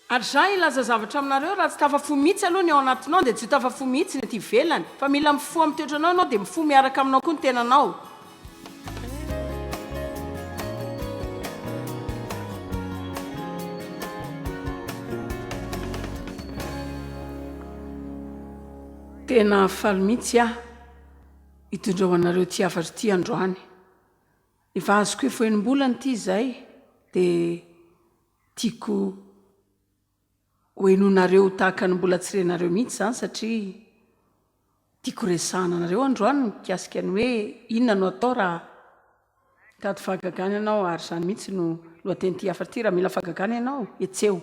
Ary za hilaza zavatra aminareo, raha tsy tafafoha mihitsy aloha ny ao anatinao dia tsy ho tafafoha mihitsy ny aty ivelany, fa mila mifoha amin'ny toetranao ianao dia mifoha miaraka aminao koa ny tenanao. Tena faly mihitsy aho hitondra ho anareo ity hafatra ity androany. Efa azoko efa enim-bolana ity izay dia Tiako ho henoinareo tahaka ny mbola tsy renareo mihitsy izany satria tiako resahana anareo androany mikasika ny hoe inona no atao raha mitady fahagagana ianao ary izany mihitsy no lohatenin'ity hafatra ity, raha mila fahagagana ianao, hetseho.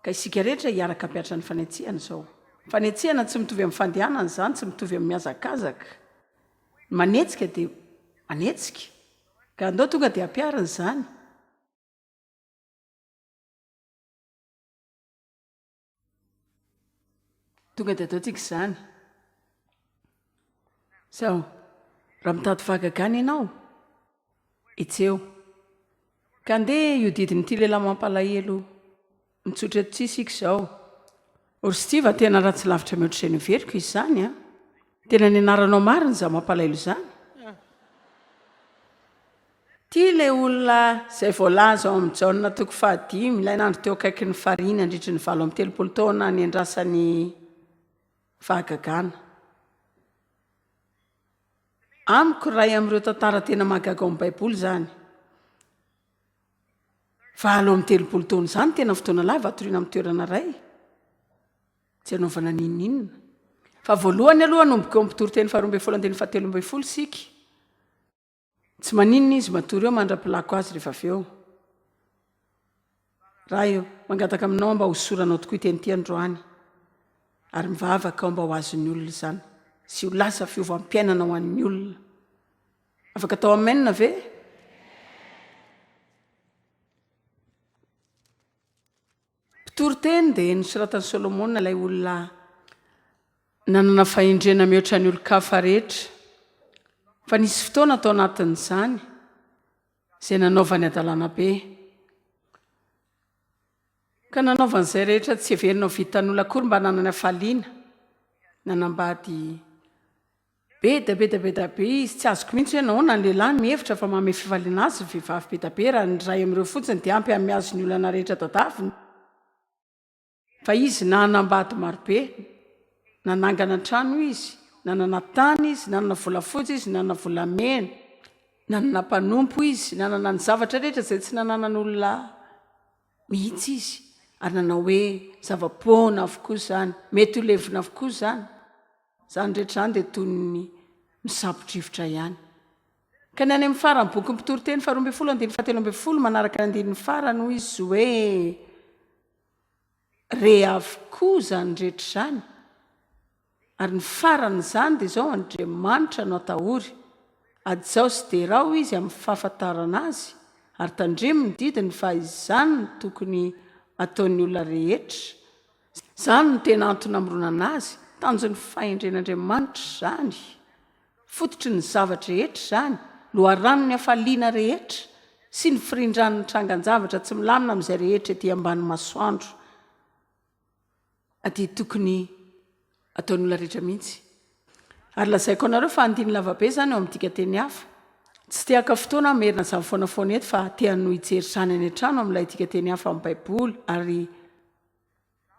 Ka isika rehetra hiaraka hampiatra ny fanetsehana izao. Fanetsehana tsy mitovy amin'ny fandehanana izany, tsy mitovy amin'ny mihazakazaka. Ny manetsika dia manetsika. Ka andao tonga dia ampiharina izany. Tonga dia ataontsika izany. Sao, raha mitady fahagagana ianao, hetseho. Ka andeha hihodidin'ity lehilahy mampalahelo mitsotra eto ity isika izao. Ry Steve a, tena ratsy lavitra mihoatra izay noheveriko izy izany an! Tena nianaranao marina izany mampalahelo izany. Ity ilay olona izay voalaza ao amin'ny Jaona toko fahadimy, ilay nandry teo akaikin'ny farihy nandritry ny 38 taona niandrasany fahagagana. Amiko, iray amin'ireo tantara tena mahagaga ao amin'ny Baiboly izany. 38 taona izany tena fotoana lava hatoriana amin'ny toerana iray, tsy hanaovana n'inon'inona. Fa voalohany aloha hanomboka eo amin'ny mpitoriteny faharoa ambin'ny folo andininy fahatelo ambin'ny folo isika. Tsy maninona izy matory eo mandra-pilako azy rehefa avy eo. Ray ô, mangataka aminao aho mba hosoranao tokoa ity an'ity androany, ary mivavaka aho mba ho azon'ny olona izany, sy ho lasa fiovam-piainana ho an'ny olona. Afaka atao amen ve? Mpitoriteny dia nosoratan'i Solomona ilay olona nanana fahendrena mihoatra ny olon-kafa rehetra. Fa nisy fotoana tao anatin'izany izay nanaovany hadalana be. Ka nanaovany izay rehetra tsy heverina ho vitan'olona akory mba hananany hafaliana. Nanambady Be da be da be da be izy, tsy azoko mihitsy hoe nahoana ny lehilahy mihevitra fa manome fifaliana azy ny vehivavy be da be raha ny iray amin'ireo fotsiny dia ampy hanome azy ny olana rehetra tadaviny. Fa izy nanambady marobe, nanangana trano izy, nanana tany izy, nanana volafotsy izy, nanana volamena, nanana mpanompo izy, nanana ny zavatra rehetra izay tsy nananan'olona mihitsy izy ary nanao hoe zava-poana avokoa izany, mety ho levona avokoa izany. Izany rehetra izany dia toy ny misambo-drivotra ihany. Ka ny any amin'ny faran'ny bokin'ny Mpitoriteny faharoa ambin'ny folo andininy fahatelo ambin'ny folo manaraka ny andininy farany hoy izy hoe, Re avokoa izany rehetra izany, ary ny faran'izany dia izao, Andriamanitra no atahory, hajao sy derao Izy amin'ny fahafantarana Azy, ary tandremo ny didiny fa izany no tokony hataon'ny olona rehetra. Izany no tena antony namoronana azy, tanjon'ny fahendren'Andriamanitra izany, fototry ny zava-drehetra izany, loharanon'ny hafaliana rehetra sy ny firindran'ny trangan-javatra tsy milamina amin'izay rehetra ety ambany masoandro dia tokony ataon'ny olona rehetra mihitsy. Ary lazaiko anareo fa andininy lavabe izany ao amin'ny dikanteny hafa. Tsy te haka fotoana aho hamerina izany foana foana eto fa te hanohy hijery izany any an-trano amin'ilay dikanteny hafa amin'ny Baiboly ary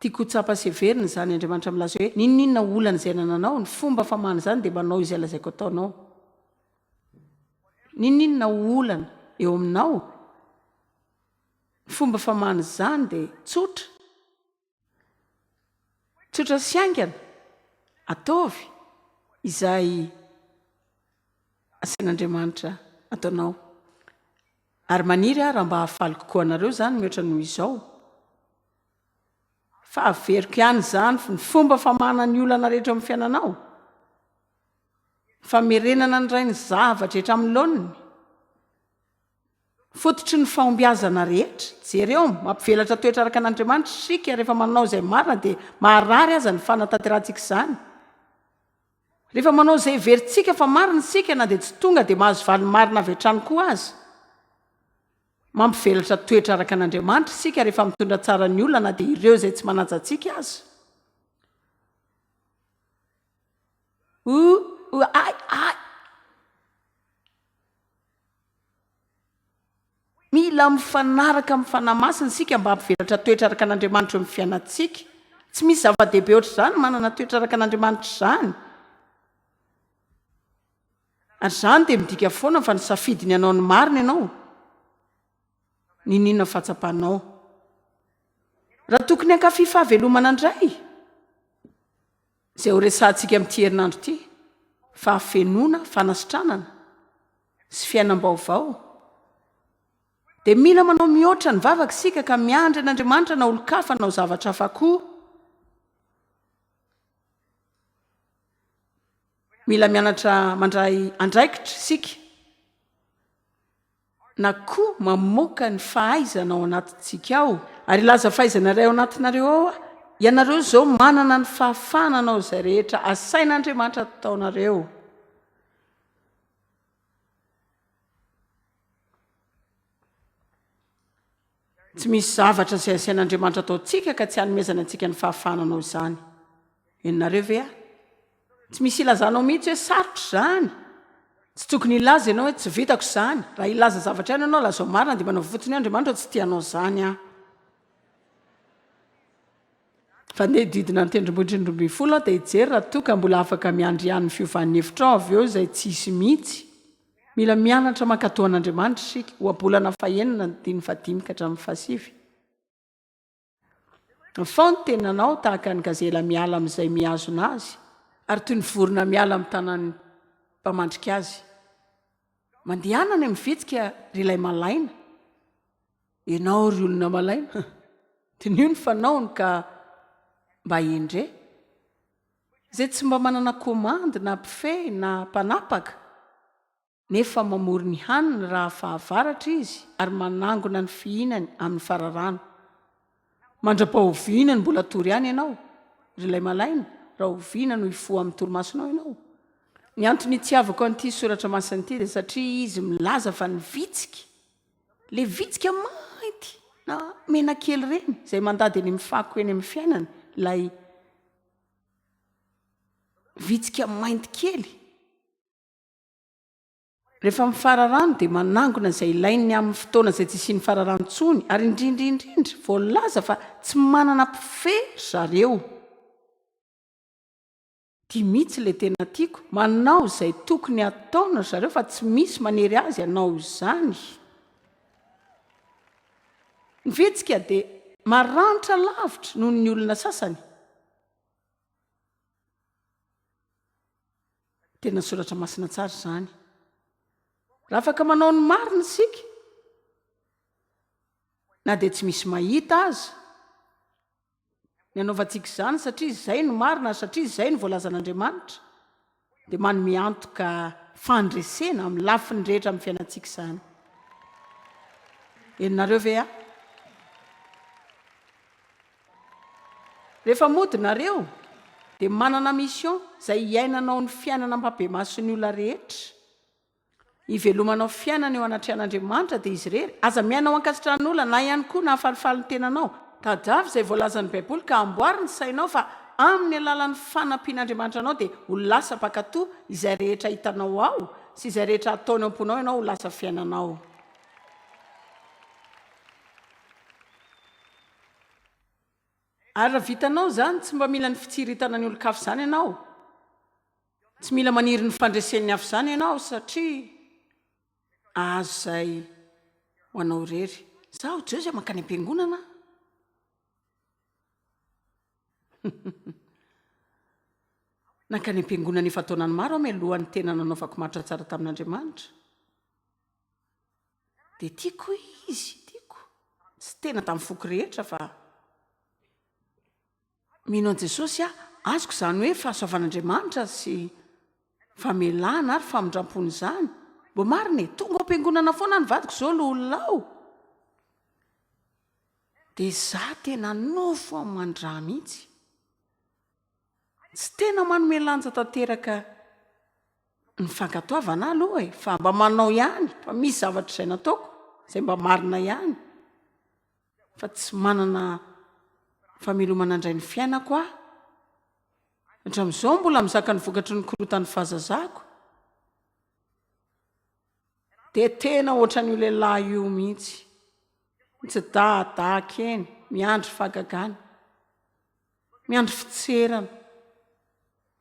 Tiako ho tsapa sy heverina izany Andriamanitra milaza hoe n'inon'inona olana izay anananao, ny fomba famahana izany dia manao izay lazaiko ataonao. N'inon'inona olana eo aminao, ny fomba famahana izany dia tsotra. Tsotra sy haingana. Ataovy izay asain'Andriamanitra ataonao. Ary maniry aho raha mba hahafaly kokoa anareo izany mihoatra noho izao. Fa averiko ihany izany, ny fomba famahana ny olana rehetra eo amin'ny fiainanao, ny famerenana ny Ray ny zava-drehetra amin'ny laoniny, fototry ny fahombiazana rehetra. Jereo, mampivelatra toetra araka an'Andriamanitra isika rehefa manao izay marina dia maharary aza ny fanatanterahantsika izany. Rehefa manao izay heverintsika fa marina isika na dia tsy tonga dia mahazo valiny marina avy hatrany koa aza. Mampivelatra toetra araka an'Andriamanitra isika rehefa mitondra tsara ny olona na dia ireo izay tsy manaja antsika aza. U, u, ay, ay. Mila mifanaraka amin'ny Fanahy Masina isika mba hampivelatra toetra araka an'Andriamanitra eo amin'ny fiainantsika. Tsy misy zava-dehibe ohatr'izany manana toetra araka an'Andriamanitra izany. Ary izany dia midika foana fa nisafidy ny hanao ny marina ianao, n'inon'inona fahatsapanao. Raha tokony hankafy fahavelomana indray, izay horesahantsika amin'ity herinandro ity, fahafenoana, fanasitranana, sy fiainam-baovao, dia mila manao mihoatra ny vavaka isika ka miandry an'Andriamanitra na olon-kafa hanao zavatra hafa koa. Mila mianatra mandray andraikitra isika na koa mamoaka ny fahaizana ao anatintsika ao. Ary hilaza fahaizana iray ao anatinareo ao aho, ianareo izao manana ny fahafahana hanao izay rehetra asain'Andriamanitra ataonareo. Tsy misy zavatra izay asain'Andriamanitra ataontsika ka tsy hanomezany antsika ny fahafahana hanao izany. Henonareo ve aho? Tsy misy ilazanao mihitsy hoe sarotra izany. Tsy tokony hilaza ianao hoe tsy vitako izany. Raha hilaza zavatra ihany ianao, lazao marina dia manaova fotsiny hoe Andriamanitra tsy tia hanao izany aho. Fa ndeha hididina ny tendrombohitry ny 12 aho dia hijery raha toa ka mbola afaka miandry ihany ny fiovan'ny hevitrao avy eo izay tsy hisy mihitsy. Mila mianatra mankatò an'Andriamanitra isika. Ohabolana fahenina, andininy fahadimy ka hatramin'ny fahasivy. Afao ny tenanao tahaka ny gazela miala amin'izay mihazona azy, ary toy ny vorona miala amin'ny tanan'ny mpamandrika azy. Mandehana any amin'ny vitsika, ry ilay malaina. Ianao, ry olona malaina, diniho ny fanaony ka mba hendre. Izay tsy mba manana komandy na mpifehy na mpanapaka, nefa mamory ny haniny raha fahavaratra izy ary manangona ny fihinany amin'ny fararano. Mandra-pahoviana no mbola hatory ihany ianao, ry ilay malaina? Rahoviana no hifoha amin'ny torimasonao ianao? Ny antony itiavako an'ity soratra masina ity dia satria izy milaza fa ny vitsika, ilay vitsika mainty na mena kely ireny, izay mandady eny amin'ny fako eny amin'ny fiainana, ilay Vitsika mainty kely. Rehefa mifararano dia manangona izay ilainy ny amin'ny fotoana izay tsy hisian'ny fararano intsony ary indrindra indrindra voalaza fa tsy manana mpifehy ry zareo. Ity mihitsy ilay tena tiako, manao izay tokony hataony ry zareo fa tsy misy manery azy hanao izany. Ny vitsika dia maranitra lavitra noho ny olona sasany. Tena soratra masina tsara izany. Raha afaka manao ny marina isika, na dia tsy misy mahita aza, ny anaovantsika izany satria izay no marina ary satria izay no voalazan'Andriamanitra, dia manome antoka fandresena amin'ny lafiny rehetra amin'ny fiainantsika izany. Henonareo ve aho? Rehefa mody nareo dia manana mission izay hiainanao ny fiainana ampabemason'ny olona rehetra. Hivelomanao fiainana eo anatrehan'Andriamanitra dia Izy irery. Aza miaina ho ankasitrahan'olona na ihany koa nahafalifaly ny tenanao. Tadiavo izay voalazan'ny Baiboly ka amboary ny sainao fa amin'ny alalan'ny fanampian'Andriamanitra anao dia ho lasa mpankatò izay rehetra hitanao ao sy izay rehetra ataony ao am-ponao ianao ho lasa fiainanao. Ary raha vitanao izany, tsy mba mila ny fitsiriritana ny olon-kafa izany ianao. Tsy mila maniry ny fandresen'ny hafa izany ianao satria ahazo izay ho anao irery. Izaho Joyce mankany am-piangonana aho. Nankany am-piangonana efa taonany maro aho mialohan'ny tena nanaovako matotra tsara tamin'Andriamanitra. Dia tiako izy, tiako. Tsy tena tamin'ny foko rehetra fa mino an'i Jesosy aho. Azoko izany hoe fahasoavan'Andriamanitra sy famelana ary famindram-pony izany. Mba marina e, tonga ao am-piangonana foana ny vadiko izao loholona ao. Dia izaho tena nofo aman-dra mihitsy. Tsy tena manome lanja tanteraka ny fankatoavana aloha e, fa mba manao ihany, fa misy zavatra izay nataoko. Izay mba marina ihany fa tsy manana famelomana indray ny fiainako aho. Hatramin'izao mbola mizaka ny vokatry ny korotan'ny fahazazako. Dia tena ohatran'io lehilahy io mihitsy. Mitsidahadahaka eny, miandry fahagagana. Miandry fitserana.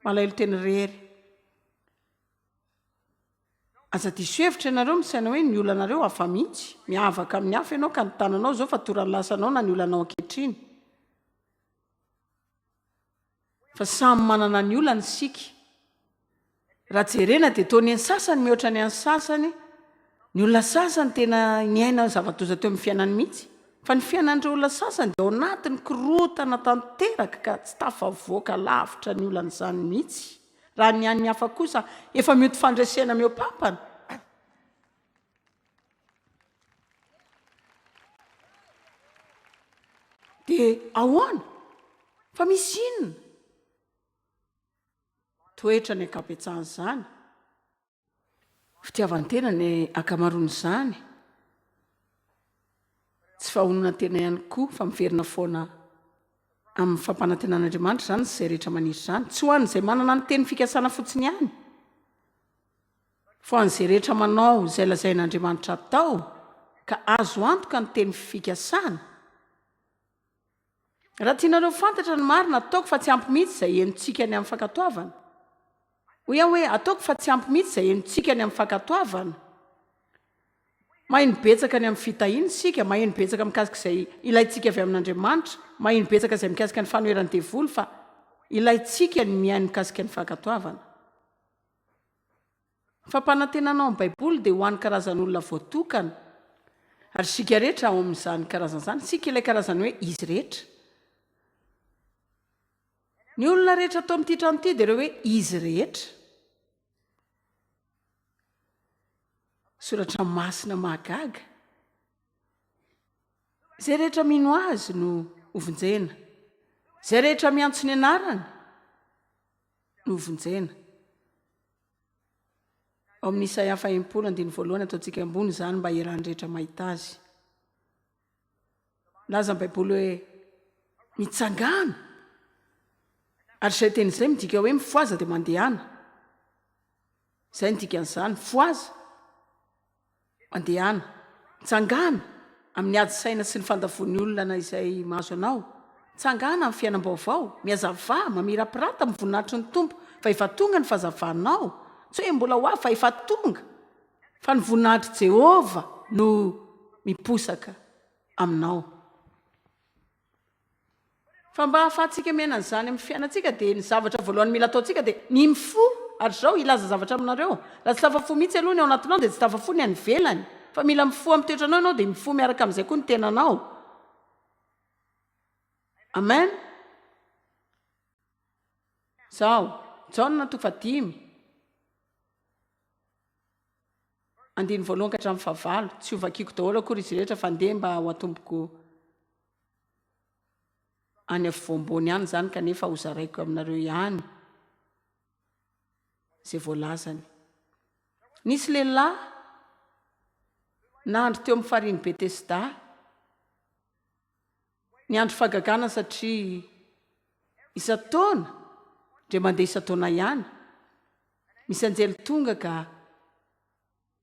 Malahelo tena irery. Aza diso hevitra ianareo misaina hoe ny olanareo hafa mihitsy. Miavaka amin'ny hafa ianao ka ny tananao izao fatoran'ny lasanao na ny olanao ankehitriny. Fa samy manana ny olany isika. Raha jerena dia toa ny an'ny sasany mihoatra ny an'ny sasany, ny olona sasany tena niaina zava-doza teo amin'ny fiainany mihitsy. Fa ny fiainan'ireo olona sasany dia ao anatin'ny korontana tanteraka ka tsy tafavoaka lavitra ny olan'izany mihitsy. Raha ny an'ny hafa kosa efa mioty fandresena mihoa-pampana. Dia ahoana? Fa misy inona? Toetra ny ankabetsahan'izany. Fitiavan-tena ny ankamaroan'izany. Tsy fahononan-tena ihany koa fa miverina foana amin'ny fampanantenan'Andriamanitra izany izay rehetra maniry izany. Tsy ho an'izay manana ny teny fikasana fotsiny ihany. Fa ho an'izay rehetra manao izay lazain'Andriamanitra atao ka azo antoka ny teny fikasana. Raha tianareo ho fantatra ny marina, ataoko fa tsy ampy mihitsy izay henontsika ny amin'ny fankatoavana. Hoy aho hoe, ataoko fa tsy ampy mihitsy izay henontsika ny amin'ny fankatoavana. Maheno betsaka ny amin'ny fitahiana isika, maheno betsaka mikasika izay ilaintsika avy amin'Andriamanitra, maheno betsaka izay mikasika ny fanoheran'ny devoly fa ilaintsika ny mihaino mikasika ny fankatoavana. Ny fampanantenana ao amin'ny Baiboly dia ho an'ny karazan'olona voatokana. Ary isika rehetra ao amin'izany karazana izany, isika ilay karazany hoe izy rehetra. Ny olona rehetra ato amin'ity trano ity dia ireo hoe izy rehetra. Soratra masina mahagaga. Izay rehetra mino azy no hovonjena. Izay rehetra miantso ny anarany no hovonjena. Ao amin'ny Isaia faha-60, andininy voalohany, ataontsika ambony izany mba hiarahan'ny rehetra mahita azy. Milaza ny Baiboly hoe, Mitsangàna! Ary izay teny izay midika hoe mifohaza dia mandehana. Izay no dikan'izany, mifohaza. Mandehana. Mitsangàna amin'ny ady saina sy ny fandavoan'ny olona na izay mahazo anao. Mitsangàna amin'ny fiainam-baovao. Mihazavà, mamirapirata amin'ny voninahitry ny Tompo, fa efa tonga ny fahazavanao. Tsy hoe mbola ho avy, fa efa tonga. Fa ny voninahitr'i Jehovah no miposaka aminao. Fa mba hahafahantsika miaina an'izany amin'ny fiainantsika dia ny zavatra voalohany mila ataontsika dia ny mifoha. Ary izao, hilaza zavatra aminareo, raha tsy tafafoha mihitsy aloha ny ao anatinao dia tsy tafafoha ny any ivelany. Fa mila mifoha amin'ny toetranao ianao dia mifoha miaraka amin'izay koa ny tenanao. Amen. Izao, Jaona toko fahadimy. Andininy voalohany ka hatramin'ny fahavalo. Tsy hovakiako daholo akory izy rehetra fa ndeha mba ho atomboko any afovoam-bony any izany kanefa hozaraiko aminareo ihany izay voalazany. Nisy lehilahy nandry teo amin'ny farihin'i Betesda. Niandry fahagagana satria isan-taona, indray mandeha isan-taona ihany, misy anjely tonga ka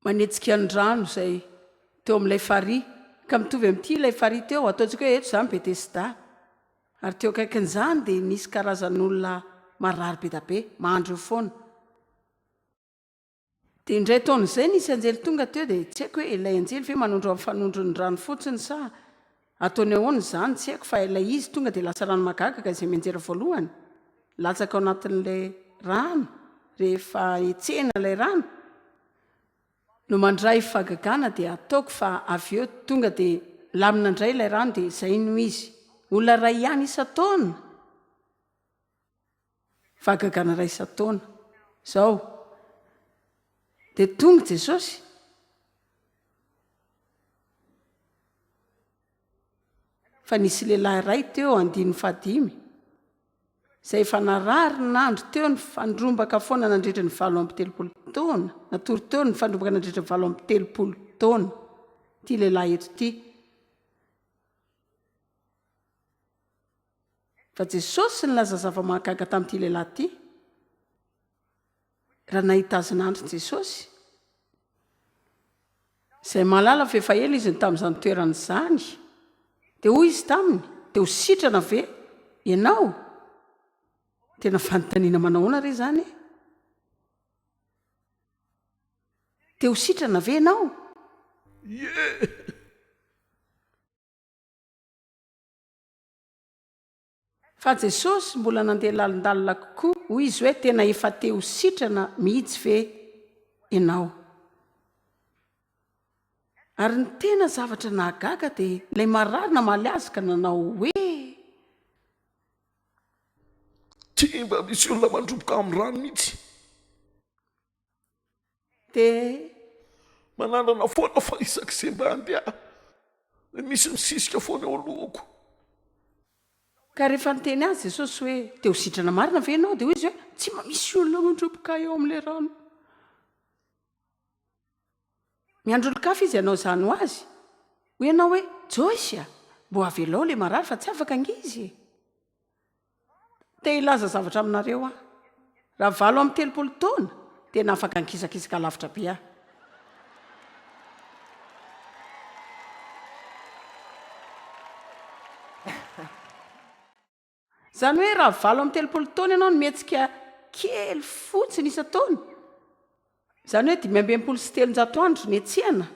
manetsika ny rano izay teo amin'ilay farihy, ka mitovy amin'ity ilay farihy teo, ataontsika hoe eto izany Betesda. Ary teo akaikin'izany dia nisy karazan'olona marary be dia be, mandry eo foana. Dia indray taona izay nisy anjely tonga teo dia tsy haiko hoe ilay anjely ve manondro amin'ny fanondron'ny rano fotsiny sa ataony ahoana izany tsy haiko fa ilay izy tonga dia lasa rano mahagaga ka izay mianjera voalohany latsaka ao anatin'ilay rano rehefa hetsehina ilay rano no mandray fahagagana dia ataoko fa avy eo tonga dia milamina indray ilay rano dia izay no izy. Olona iray ihany isan-taona. Fahagagana iray isan-taona. Izao, dia tonga Jesosy. Fa nisy lehilahy iray teo, andininy fahadimy, izay efa narary nandry teo nifandrombaka foana nandritra ny 38 taona, natory teo nifandrombaka nandritra ny 38 taona. Ity lehilahy eto ity. Fa Jesosy nilaza zava-mahagaga tamin'ity lehilahy ity. Raha nahita azy nandry Jesosy, izay mahalala fa efa ela izy no tamin'izany toerana izany, dia hoy izy taminy, Te ho sitrana ve ianao? Tena fanontaniana manao ahoana re izany e? Te ho sitrana ve ianao? Ie! Fa Jesosy mbola nandeha lalindalina kokoa, hoy Izy hoe, Tena efa te ho sitrana mihitsy ve ianao? Ary ny tena zavatra nahagaga dia ilay marary namaly Azy ka nanao hoe. Tsy mba misy olona mandroboka amin'ny rano mihitsy. Dia. Manandrana foana fa isak'izay mba handeha dia misy misisika foana eo alohako. Ka rehefa niteny azy Jesosy hoe, Te ho sitrana marina ve ianao? Dia hoy izy hoe, Tsy mba misy olona mandroboka ahy eo amin'ilay rano. Miandry olon-kafa izy hanao izany ho azy. Hoy ianao hoe, Joyce a! Mbô avelao ilay marary fa tsy afaka ange izy e! Te hilaza zavatra aminareo aho. Raha 38 taona, tena afaka ankisakisaka lavitra be aho. Izany hoe raha 38 taona ianao no mihetsika kely fotsiny isan-taona, izany hoe 365 andro nihetsehana,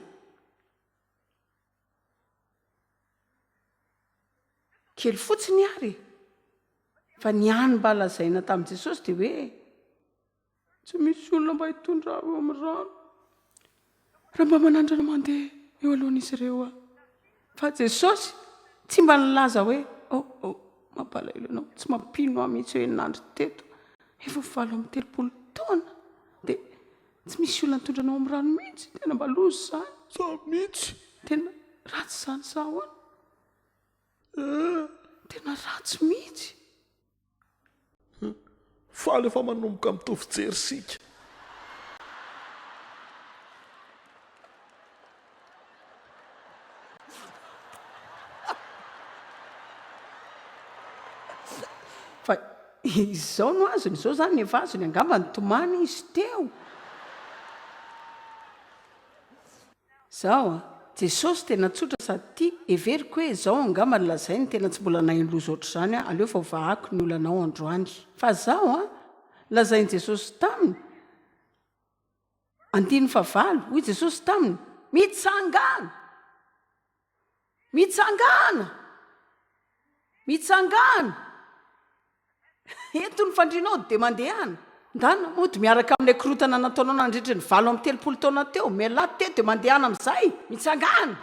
Kely fotsiny ary e! Fa ny hany mba lazaina tamin'i Jesosy dia hoe, Tsy misy olona mba hitondra ahy eo amin'ny rano, raha mba manandrana mandeha eo alohan'izy ireo aho. Fa Jesosy tsy mba nilaza hoe, Oh, oh, mampalahelo anao, tsy mampino ahy mihitsy hoe nandry teto efa 38 taona, dia tsy misy olona nitondra anao amin'ny rano mihitsy. Tena mba loza izany. Za mihitsy. Tena ratsy izany sa ahoana? Tena ratsy mihitsy. Faly efa manomboka mitovy jery sika. Fa izao no azony, izao izany efa azony, angamba nitomany izy teo. Zao a! Jesosy tena tsotra sady tia, heveriko hoe zao angamba no lazainy, tena tsy mbola naheno loza ohatr'izany aho, aleo fa hovahako ny olanao androany. Fa zao a! Lazain'i Jesosy taminy, andininy fahavalo, hoy Jesosy taminy, Mitsangàna! Mitsangàna! Mitsangàna! Ento ny fandrianao dia mandehana. Ndana mody miaraka amin'ilay korontana nataonao nandritry ny 38 taona teo. Mialà teto dia mandehana amin'izay. Mitsangàna!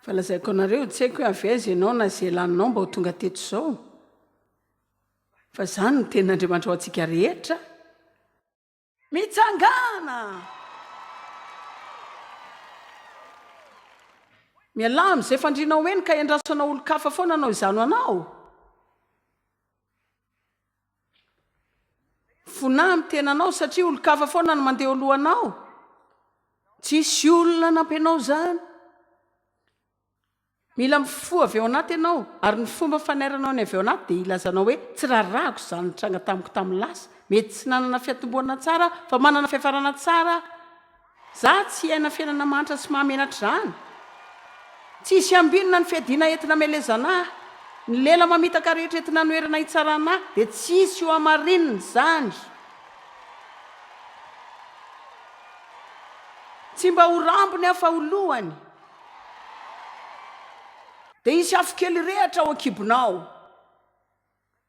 Fa lazaiko anareo, tsy haiko hoe avy aiza ianao na izay laninao mba ho tonga teto izao. Fa izany no tenin'Andriamanitra ho antsika rehetra. Mitsangàna! Mialà amin'izay fandrianao eny ka iandrasanao olon-kafa foana hanao izany ho anao. Vonà amin'ny tenanao satria olon-kafa foana no mandeha eo alohanao. Tsisy olona hanampy anao izany. Mila mifoha avy ao anaty ianao, ary ny fomba fanairanao ny avy ao anaty dia ilazanao hoe, Tsy raharahako izany nitranga tamiko tamin'ny lasa. Mety tsy nanana fiatombohana tsara aho, fa manana fiafarana tsara aho. Za tsy hiaina fiainana mahantra sy mahamenatra izany. Tsy hisy ambinina ny fiadiana entina hamelezana ahy. Ny lela mamitaka rehetra entina hanoherana hitsarana ahy dia tsy hisy ho hamarinina izany. Tsy mba ho rambony aho fa ho lohany. Dia hisy afo kely hirehatra ao an-kibonao,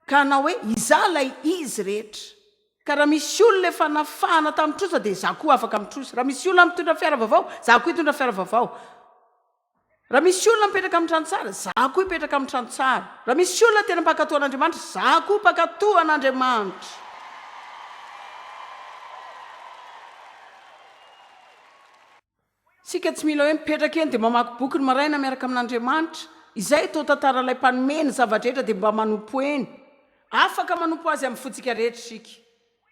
ka hanao hoe, Izaho ilay izy rehetra. Ka raha misy olona efa nafahana tamin'ny trosa, dia izaho koa afaka mitrosa. Raha misy olona mitondra fiara vaovao, izaho koa hitondra fiara vaovao. Raha misy olona mipetraka amin'ny trano tsara, izaho koa hipetraka amin'ny trano tsara. Raha misy olona tena mpankatò an'Andriamanitra, izaho koa mpankatò an'Andriamanitra. Isika tsy mila hoe mipetraka eny dia mamaky boky ny maraina miaraka amin'Andriamanitra. Izay toa tantaran'ilay Mpanome ny zava-drehetra dia mba manompo eny. Afaka manompo Azy amin'ny fontsika rehetra isika.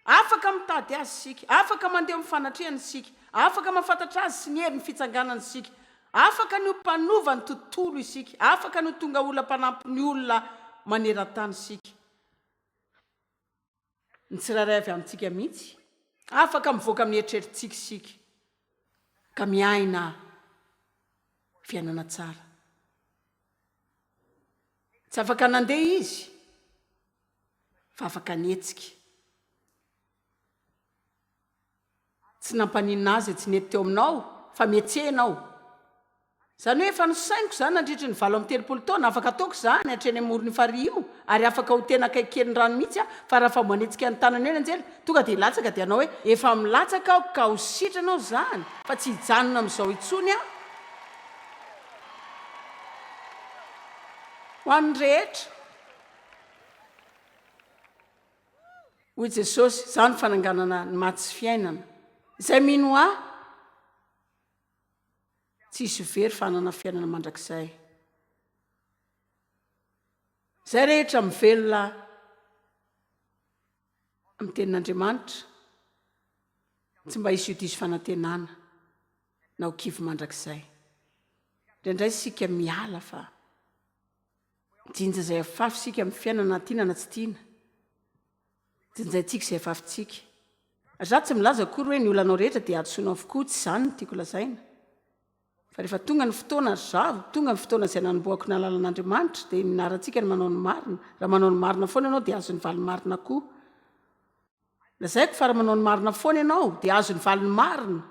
Afaka mitady Azy isika. Afaka mandeha eo amin'ny fanatrehany isika. Afaka mahafantatra Azy sy ny herin'ny fitsanganany isika. Afaka ny ho mpanova ny tontolo isika. Afaka ny ho tonga olona mpanampy ny olona maneran-tany isika. Ny tsirairay avy amintsika mihitsy. Afaka mivoaka amin'ny eritreritsika isika ka miaina fiainana tsara. Tsy afaka nandeha izy fa afaka nihetsika. Tsy nampaninona azy tsy nety teo aminao fa mihetsehana ianao. Izany hoe efa nosainiko izany nandritry ny 38 taona, afaka ataoko izany hatreny amoron'io farihy io ary afaka ho tena akaiky kelin'ny rano mihitsy aho fa raha vao manetsika ny tanany eo ny anjely tonga dia hilatsaka dia hanao hoe efa milatsaka aho ka ho sitrana aho izany fa tsy hijanona amin'izao intsony aho. Ho an'ny rehetra. Hoy Jesosy, Izaho no fananganana ny maty sy fiainana. Izay mino Ahy tsy hisy ho very fa hanana fiainana mandrakizay. Izay rehetra mivelona amin'ny tenin'Andriamanitra tsy mba hisy ho diso fanantenana na ho kivy mandrakizay. Indraindray isika miala fa Mijinja izay afafy isika amin'ny fiainana na tiana na tsy tiana. Jinjaintsika izay afafintsika. Ary izaho tsy milaza akory hoe ny olanao rehetra dia hadisoanao avokoa, tsy izany no tiako lazaina. Fa rehefa tonga ny fotoana, ry zaho, tonga ny fotoana izay nanombohako nahalala an'Andriamanitra, dia nianarantsika ny manao ny marina. Raha manao ny marina foana ianao dia azon'ny valiny marina koa. Lazaiko fa raha manao ny marina foana ianao dia azon'ny valiny marina.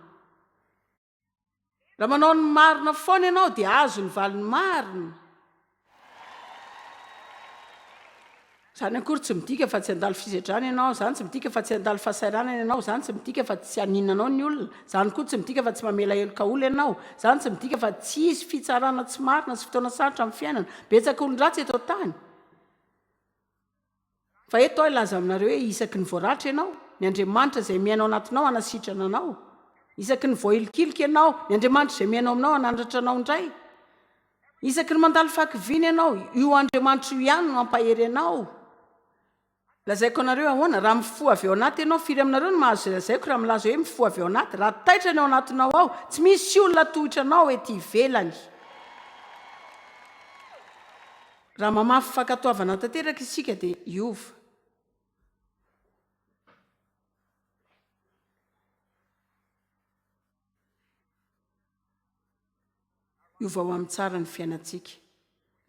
Raha manao ny marina foana ianao dia azo ny valiny marina. Izany akory tsy midika fa tsy handalo fisedrana ianao, izany tsy midika fa tsy handalo fahasahiranana ianao, izany tsy midika fa tsy haninona anao ny olona, izany koa tsy midika fa tsy mamela heloka olona ianao, izany tsy midika fa tsy hisy fitsarana tsy marina sy fotoana sarotra amin'ny fiainana. Betsaka olon-dratsy eto an-tany. Fa eto aho hilaza aminareo hoe isaky ny voaratra ianao, ny Andriamanitra izay miaina ao anatinao hanasitrana anao. Isaky ny voahilikilika ianao, ny Andriamanitra izay miaina ao aminao hanandratra anao indray. Isaky ny mandalo fahakiviana ianao, io Andriamanitra io ihany no hampahery anao. Lazaiko anareo ahoana, raha mifoha avy ao anaty ianao, firy aminareo no mahazo izay lazaiko raha milaza hoe mifoha avy ao anaty? Raha taitra ny ao anatinao ao, tsy misy olona hatohitra anao ety ivelany. Raha mamafy fankatoavana tanteraka isika dia hiova. Hiova ho amin'ny tsara ny fiainantsika.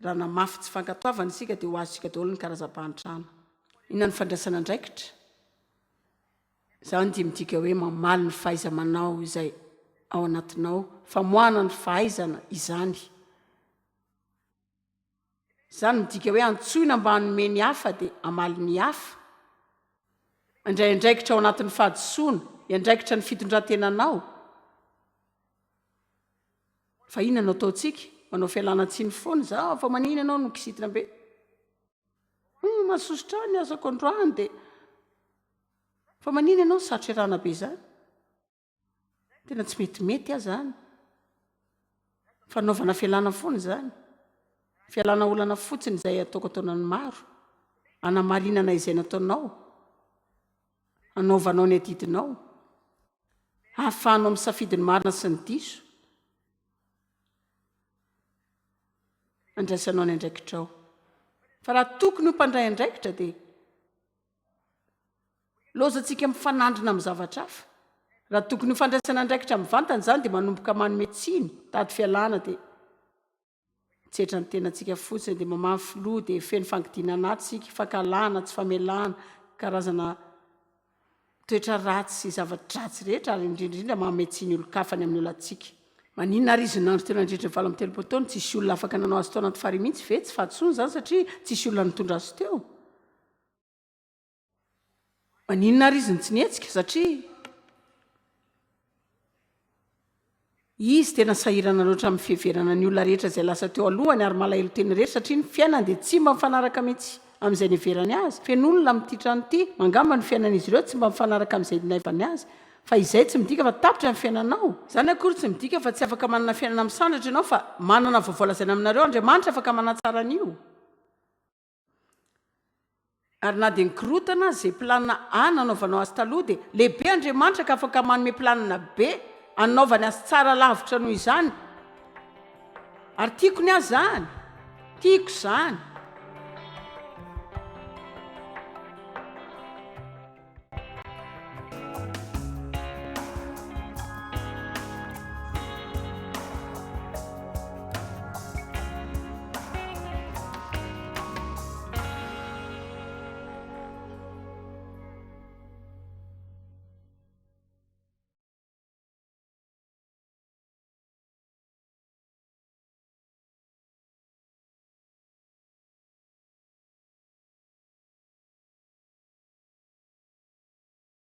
Raha namafy tsy fankatoavana isika dia ho azontsika daholo ny karazam-pahantrana. Inona ny fandraisana andraikitra? Izany dia midika hoe mamaly ny fahaiza-manao izay ao anatinao, famoahana ny fahaizana izany. Izany midika hoe antsoina mba hanome ny hafa dia hamaly ny hafa. Mandray andraikitra ao anatin'ny fahadisoana, hiandraikitra ny fitondran-tenanao. Fa inona no ataontsika? Manao fialana tsiny foana izaho, fa maninona ianao no kizitina be? Hum, mahasosotra ahy ny asako androany dia. Fa maninona ianao no sarotra iarahana be izany? Tena tsy metimety aza any. Fanaovana fialana foana izany. Fialana olana fotsiny izay ataoko ataonan'ny maro. Anamarinana izay nataonao. Anaovanao ny adidinao. Ahafahanao misafidy ny marina sy ny diso. Andraisanao ny andraikitrao. Fa raha tokony ho mpandray andraikitra dia Lozantsika mifanandrina amin'ny zavatra hafa. Raha tokony ho fandraisana andraikitra mivantana izany dia manomboka manome tsiny, mitady fialana dia mitsetra ny tenantsika fotsiny, dia mamaly filoha, dia feno fangidiana anaty isika, fankahalana, tsy famelana, karazana toetra ratsy sy zava-dratsy rehetra ary indrindra indrindra manome tsiny olon-kafa ny amin'ny olantsika. Maninona ary izy nandro teo nandritra ny 38 taona? Tsisy olona afaka nanao azy tao anaty farihy mihitsy ve? Tsy fahadisoana izany satria tsisy olona nitondra azy teo. Maninona ary izy no tsy nihetsika? Satria izy tena sahirana loatra amin'ny fiheverana ny olona rehetra izay lasa teo alohany ary malahelo tena irery satria ny fiainany dia tsy mba mifanaraka mihitsy amin'izay niheverany azy. Feno olona amin'ity trano ity, angamba ny fiainan'izy ireo tsy mba mifanaraka amin'izay ninaivany azy. Fa izay tsy midika fa tapitra ny fiainanao. Izany akory tsy midika fa tsy afaka manana fiainana misandratra ianao fa manana vaovao lazaina aminareo Andriamanitra afaka manatsara an'io. Ary na dia nikorotana aza izay planina A nanaovanao azy taloha dia lehibe Andriamanitra ka afaka manome planina B hanaovany azy tsara lavitra noho izany. Ary tiako ny ahy izany. Tiako izany.